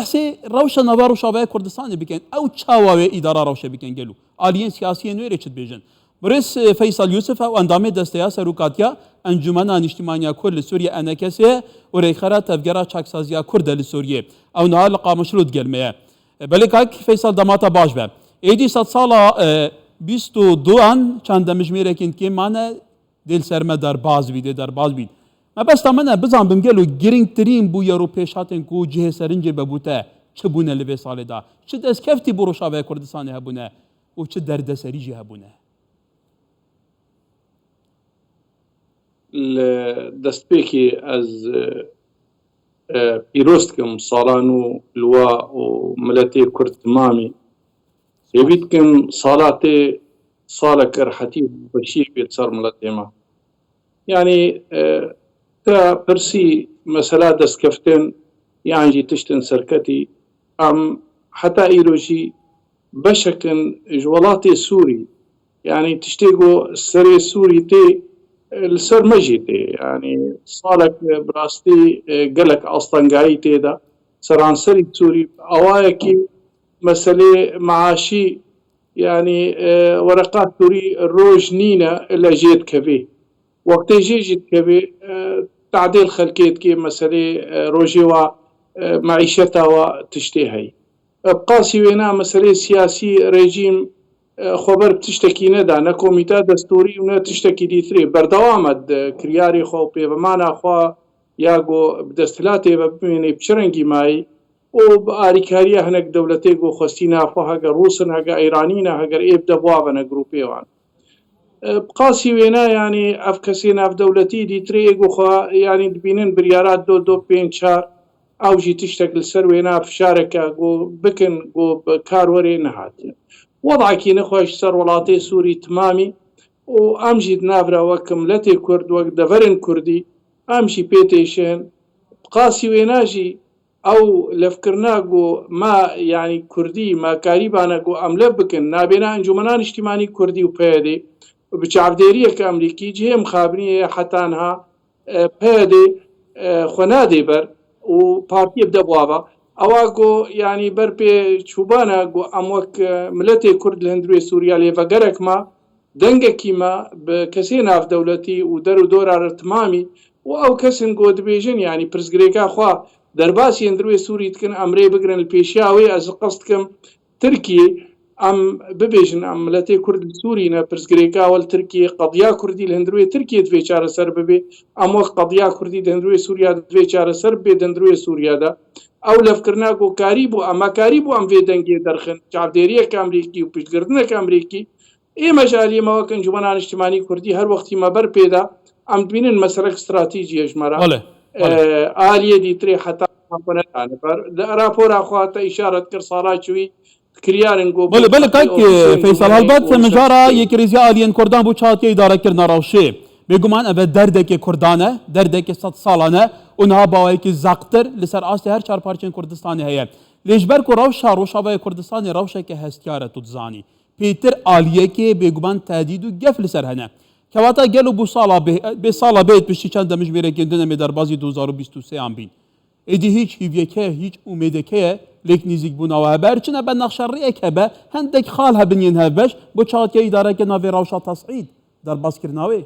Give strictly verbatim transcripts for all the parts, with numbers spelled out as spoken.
Behsê rewşa nava Rojavaya Kurdistanê bikin. Ew çawa wê îdara rewşê bikin gelo? Aliyên siyasiyên wê rê çi dibêjin? Birêz, e, Feysal Yusuf ew endamê Desteya Serokatiya Encûmena Niştimaniya Kurd li Sûriyê, E N K S, ye û rêxera Tevgera Çaksaziya Kurd e li Sûriyê. Ew niha li Qamişlo digel me ye. E, belê kak Feysal, dema te baş be. Êdî sedsala, e, bîst û duan çend demjimêrekên kêm mane, dê li ser me derbas bî, dê derbas bîn. Mebesta min e, bizanbim gelo girîngtirîn bûyer û pêşhatên ku cihê serincê be bo te çi bûne li vê salê de? Çi destkeftî bo Rojavaya Kurdistanê hebûne û çi derdeserî jî hebûne? Li destpêkê ez, e, e, pîroz dikim sala nû li we û miletê Kurd timamî. Hêvî dikim sala tê salek rehetî û xweşiyê bê li ser miletê me. Yanî, e, te pirsî mesela destkeftin yan jî tiştin serketî, em heta îro jî beşek in ji welatê Sûrî. Yanî tiştê ku serê Sûrî tê, e, li ser me jî tê. Yanî salek, e, bi rastî, e, gelek astengayî tê de. Seranserî Sûrî awayekî meselê meaşî, yanî, e, wereqa Sûrî roj nîne ile jê dikevê. Wextê jê jî dikevê, e, tadêl xelkê dikê meselê, e, rojê wa, e, meîşeta wa tiştê heyî. E, bi qasî wêna meselê siyasî rejîm, e, xwe ber bi tiştekî neda, ne komîta destûrî û ne tiştekî dîtirê. Berdewam e di kiryarê xwe û pêvemana xwe ya ku bi desthilatê ve bimênê bi çi rengî mayî û bi arîkariya hinek dewletê ku xwestîna xwe heger Rûs in, heger Îranî ne, heger ê bi dev wa ve ne grûpê wan. E, bi qasî wêna, yanî ev kesê navdewletî dîtirê ê ku xwe, yanî dibînin biryara do do pênc çar, ew jî tiştek li ser wêna fişareke ku bikin ku bi kar werê nehatiye. Wedakî nexweş ser welatê Sûrî timamî û em jî di nav re wek miletê Kurd, wek deverên Kurdî em jî pê têşin. Bi qasî wêna jî ew levkirina ku me, yanî Kurdî, me karîbane ku em lev bikin, nabêna Encûmena Niştîmanî Kurdî û P Y D'ê bi çavdêriyeke Amerîkî cihê mixabiniyê heta niha, e, P Y D'ê, e, xwe nadê ber û partiyê bi dev wa ve. Ewa ku, yanî ber pê çûbane ku em wek, e, miletê Kurd li hundirê Sûriya lê vegerek me, dengekî me bi kesê navdewletî û der û dora re timamî û ew kes in ku dibêjin, yanî pirsgirêka xwe derbasî hundirê Sûrî dikin, em rê bigirin li pêşiya wê, ez qest dikim Tirkiyê, em bibêjin, em miletê Kurd li Sûrî ne, pirsgirêka we li Tirkiyê, qediya Kurdî li hundirê Tirkiyê divê çareser bibê, em wek qediya Kurdî di hundirê Sûriya divê çareser bibê di hundirê Sûriya de. Ew levkirina ku karîbû, em me karîbû em vê dengê derxin, çavdêriyeke Amerîkî û piştgirtineke Amerîkî, ême ji aliyê me wek Encûmena Niştimanî Kurdî her wextî me ber pê de, em dibînin meselek stratejî ye ji me re. Bale, bale. E, aliyê dîtirê heta xwe nedane ber. Di rapora xwe te îşaret kir, sala çûyî kiryarên ku Bale, bale, kak, ofîsên Feysal, helbet mijara yekirêziya aliyên Kurdan bo çatiya îdarekirina rewşê. Bêguman ev e derdekê Kurdan e, derdekê sed salan e û niha bi awayekî zeqtir li ser astê her çar parçeyên Kurdistanê heye. Lê ji ber ku rewşa Rojavayê Kurdistanê rewşeke hestiyar e, tu dizanî. Pêtir aliyekê bêguman tehdîd û gef li ser hene. Kewata gelo bû sala bê, bê sala bê piştî çend demjimêrekên din em ê derbazî du hezar û bîst û sê an bîn. Êdî hîç hîvyeke, hîç umêdeke ye, lêk nîzîkbûna we hebe. Her çi nebe nexşeriyek hebe, hindek xal hebin yên hevbeş, bo çatiya îdareke navê rewşa tes'îd, derbaskirina wê.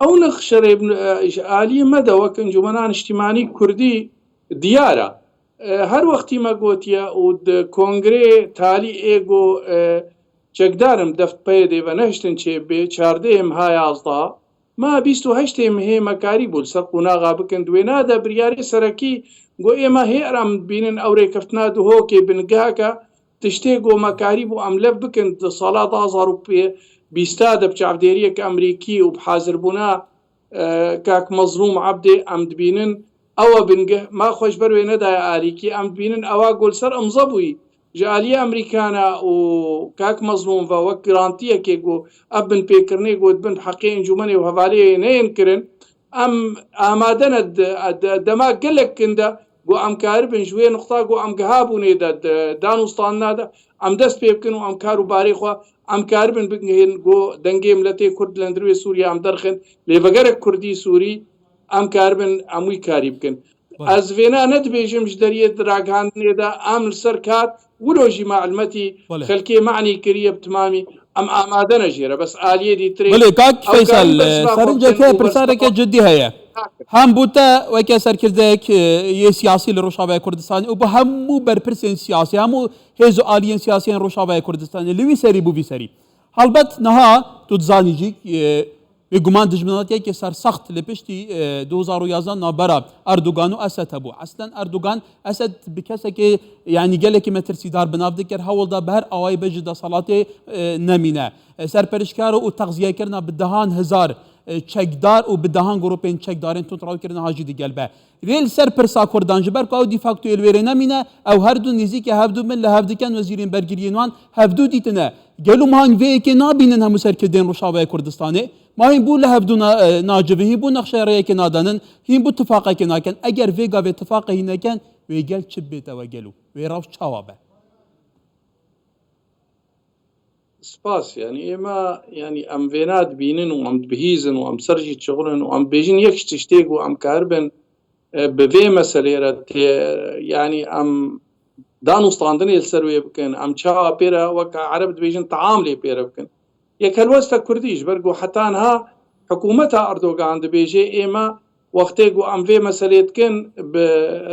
Ew nexşerê, e, ji aliyê me de wek Encûmena Niştimanî Kurdî diyar e. E, her wextî me gotiye û di kongrê talî ê go, e, çekdar im deft P Y D'ê ve nehiştin çê bê, çardehê meha yazdeh, me bîst û heştê mehê me karîbû li ser qonaxa bikin. Di wêna de biryarê serekî got, ême hê em dibînin ew rêkeftina Duhokê bingeheke tiştê ku me karîbû em lev bikin di sala du hezar û bîst de bi çavdêriyeke Amerîkî û bi hazirbûna, e, kak Mezlûm Ebdê em dibînin ew e bingeh. Me xwe ji ber wê nedaye alîkî. Em dibînin ewa ku li ser imze bûyî ji aliyê Amerîkana û kak Mezlûm ve wek garantiyekê ku ev binpêkirinê ku dibin bi heqê encûmenê û hevalê neyên kirin. Em amade ne di, di dema gelek kin de ku em karibin ji wê nuqta ku em gihabûnê de, di danûstandina de em dest pê bikin û em kar û barê xwe em karibin bigihên ku dengê miletê Kurd li hundirê Sûriye em derxin, lê vegerek Kurdî Sûrî em karibin em wî karî bikin. Belê. Ez vêna ne dibêjim ji deriyê ragihandinê de, em li ser kar, wilo jî me elmetî Belê. xelkê manî kiriye bi timamî, em amade ne jê re, bes aliyê dîtirê Belê, kak ew Feysel, karin bersiva xwe serince bikin ke û bersiva pirsareke cidî heye. Hem bo te weke serkirdeyek, e, yê siyasî li Rojavayê Kurdistanê û bo hemû berpirsên siyasî, hemû hêz û aliyên siyasî yên Rojavayê Kurdistanê li wî serî bo vî serî. Helbet niha tu dizanî jî, e, bêguman dijminatiyeke sersext li piştî, e, du hezar û yazdeh navbera Erdogan û Esed hebû. Eslen Erdogan, Esed bi kesekê, yanî gelekî metirsîdar bi nav dikir, hewl da bi her awayî be ji deselatê, e, nemîne. E, serperiştkar û texziyekirina bi dehan hezar, e, çekdar û bi dehan grûpên çekdarên tundrew kirine ha jî digel be. Lê li ser pirsa Kurdan, ji ber ku ew de facto yê li wê rê nemîne, ew her du nêzîkî hevdu bin, li hev dikin wezîrên bergiriyên wan hevdu dîtine. Gelo ma hîn vê yekê nabînin hemû serkirdeyên Rojavayê Kurdistanê? Ma hîn bo li hevdu na-, e, nacivin, hîn bo nexşeyê rêyekê nadenin, hîn bo tifaqekê nakin? Eger vê gavê tifaqê hîn nekin, wê gel çi bibête we gelo? Wê rewş çawa be? Spas, yanî ême, yanî em vêna dibînin û em dibihîzin û em ser jî dişixulin û em dibêjin yek ji tiştê ku em karibin, e, bi vê meselê re tê, yanî em danûstandinê li ser wê bikin, em çawa pê re weke ereb dibêjin taam lê pê re bikin. Yek helwesta Kurdî ji ber ku heta niha hikûmeta Erdogan dibêje ême wextê ku em vê meselê dikin bi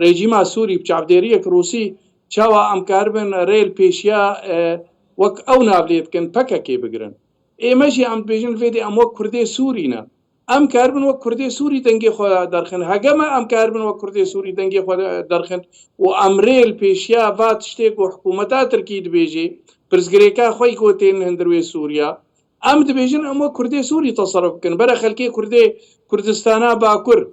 rejîma Sûrî, bi çavdêriyek Rûsî, çawa em karibin rê li pêşiya, e, wek ew nav lê dikin, P K K bigirin. Ême jî em dibêjin vê dê em wek Kurdê Sûrî ne. Em karibin wek Kurdê Sûrî dengê xwe derxin. Hege me em karibin wek Kurdê Sûrî dengê xwe derxin û em rê li pêşiya va tiştê ku hikûmeta Tirkî dibêjê, pirsgirêka xwe yî ku tên hundir wê Sûriya, em dibêjin em wek Kurdê Sûrî teserruf bikin. Bere xelkê Kurdê Kurdistana Bakur,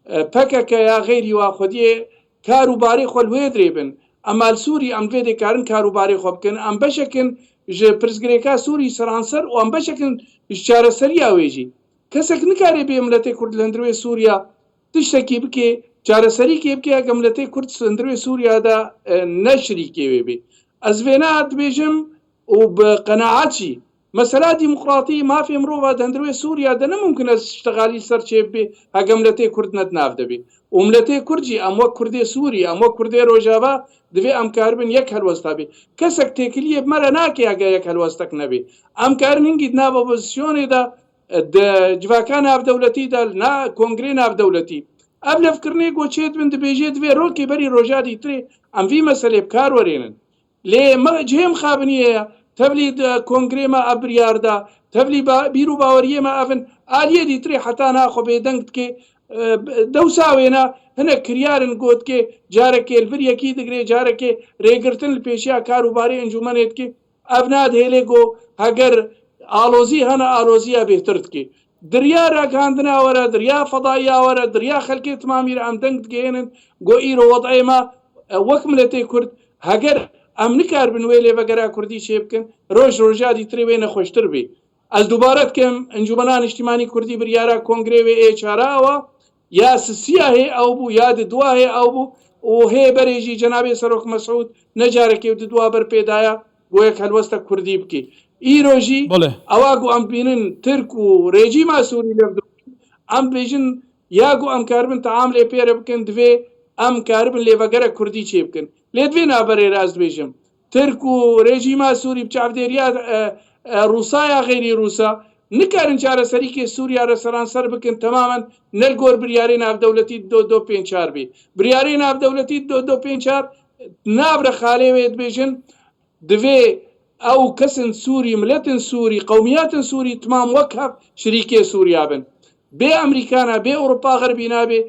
e, P K K ya xeyrî wa xwediyê kar û barê xwe li wê dirê bin. Em li Sûrî em vê dê karin kar û barê xwe bikin. Em beşek in ji pirsgirêka Sûrî seranser û em beşek in ji çareseriya wê jî. Kesek nikare bê miletê Kurd li hundir wê Sûriya tiştekî bike, çareserîkê bike, heke miletê Kurd li hundir wê Sûriya de, e, ne şirîkê wê bê. Ez vêna dibêjim û bi qenaet jî, mesela demokratî, mafê mirova di hundir wê Sûriya de ne mumkin e ştexalî li ser çêbibe, heke miletê Kurd ne di nav de bê. Û miletê Kurd jî, em wek Kurdê Sûrî, em wek Kurdê Rojava, divê em karibin yek helwesta bê. Kesek têkiliyê bi me re nake heke yek helwestek nebe. Em karin hingî di nav opozisyonê de, di civaka navdewletî de, li na kongrê navdewletî. Ev levkirinê ku çêdibin dibêje divê rokê berî roja dîtirê em vî meselê bi kar werênin. Lê me cihê mixabiniyê ye. Tevlî di kongrê me ev biryar da. Tevlî ba-, bîr û baweriyê me ev in. Aliyê dîtirê heta niha xwe bêdeng dike. E, dewsa wêne hinek kiryar in got ke carekê li vir yekî digire, carekê rêgirtin li pêşiya kar û barê encûmenê dike. Ev nadihêle ku heger alozî hene, aloziya bêhtir dike. Di riya ragihandina we re, di riya fedaiya we re, di riya xelkê timamî re em deng digihênin ku îro wed'ê me, e, wek miletê Kurd, heger em nikaribin wê lêvegera Kurdî çêbikin, roj roja dîtirê wê nexweştir bê. Ez dubare dikim, Encûmena Niştîmanî Kurdî biryara kongrê wê ê çara awa, ya sisiya hê ew bû, ya di dua hê ew bû û hê berê jî cenabê Serok Mesûd ne carekê di dua ber pê daya ku yek helwesta Kurdî bike. Îro jî Belê. ewa ku em bînin Tirk û rejîma Sûrî lev dibin, em bêjin ya ku em karibin taam lê pê re bikin, divê em karibin lêvegere Kurdî çêbikin. Lê di vê navberê re ez dibêjim, Tirk û rejîma Sûrî bi çavdêriya, e, e, Rûsa ya xeyrî Rûsa nikarin çareserîkê Sûriya re seranser bikin temamen ne li gor biryarê navdewletî do do pênc çar bê. Biryarê navdewletî do do pênc çar nav re xalê wê dibêjin, divê ew kesin Sûrî, miletin Sûrî, qewmiyatin Sûrî timam wek hev şirîkê Sûriya bin. Bê Amerîka ne, bê Ewropa Xerbî nabe, e,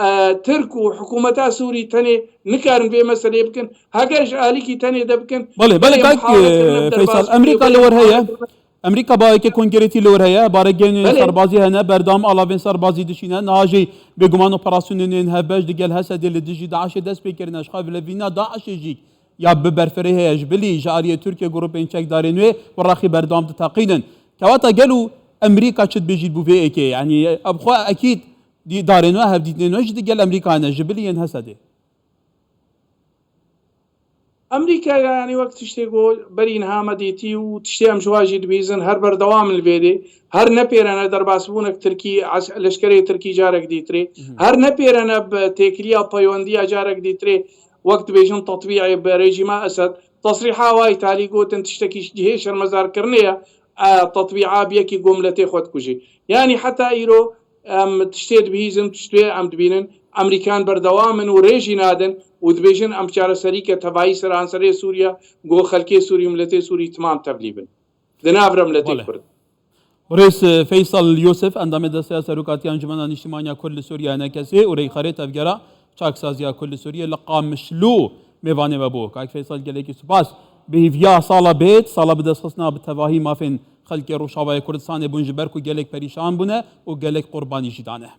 e, Tirk û hikûmeta Sûrî tenê nikarin vê meselê bikin. Heger ji alîkî tenê de bikin, Belê, belê, belê, kak, muhawele kirine e, bi Feysel, derbas Amerîka li wir heye. Amerîka bayeke kongrêtî li wir heye. Baregenên Belê. serbazî hene, berdam alavên serbazî dişîne. Niha jî bêguman operasyonên yên hevbeş digel Hesedê li dijî DAIŞê dest pê kirine. Ji xwe vilevîna DAIŞê jî ya bi berfireh heye ji bilî ji aliyê Tirkiye grûpên çekdarên wê bi rexî berdewam diteqînin. Kewata gelo Amerîka çi dibêjît bo vê êkê? Yanî ev xwe ekîd dî-, darên we, hevdîtinên we jî digel Amerîka hene ji bilî yên Hesedê. ئەمریکا، یانی وەک تشتێک بۆ بەرین هامە دیتی و تشتێ ئەم جوواژی دبیزن هەر بەردەوام لێدێ، هەر نەپێرەنە دەرباسبوونێک ترکی، عەس-، لەشکرەی ترکی جارێک دیترێ، هەر نەپێرەنە بە تێکریا پەیوەندیە جارێک دیترێ، وەک دبێژن تەتبیعێ بە رێژیما ئەسەد، تەسریحا وای تالی گوتن تشتێکی جهێ شەرمەزارکردنەیە، ئە، تەتبیعا بیەکی گۆ ملەتێ خۆ دکوژی. یانی حتا ئیرۆ ئەم تشتێ دبیزن، تشتێ ئەم دبینن، ئەمریکان بەردەوامن و رێژی نادن و دبێژن ئەم چارەسەری کە تەبایی سەرانسەرێ سووریا، گۆ خەلکێ سووری و ملەتێ سووری تمام تەبلی بن. دناڤرە ملەتێ بەڵێ. کورد. Birêz Feysal Yosef, endamê Desteya Serokatiya Encumena Niştimaniya Kurd li Sûriye, E N K S, û rêxerê tevgera Çaksaziya Kurd li Sûriye li Qamişlo mêvanê me bû. Kak Feysal, gelekî spas. Bi hêviya sala bêt, sala bi destxistina bi tevahî mafên xelkê Rojavayê Kurdistanê bûn, ji ber ku gelek perîşan bûne û gelek qurbanî jî dane.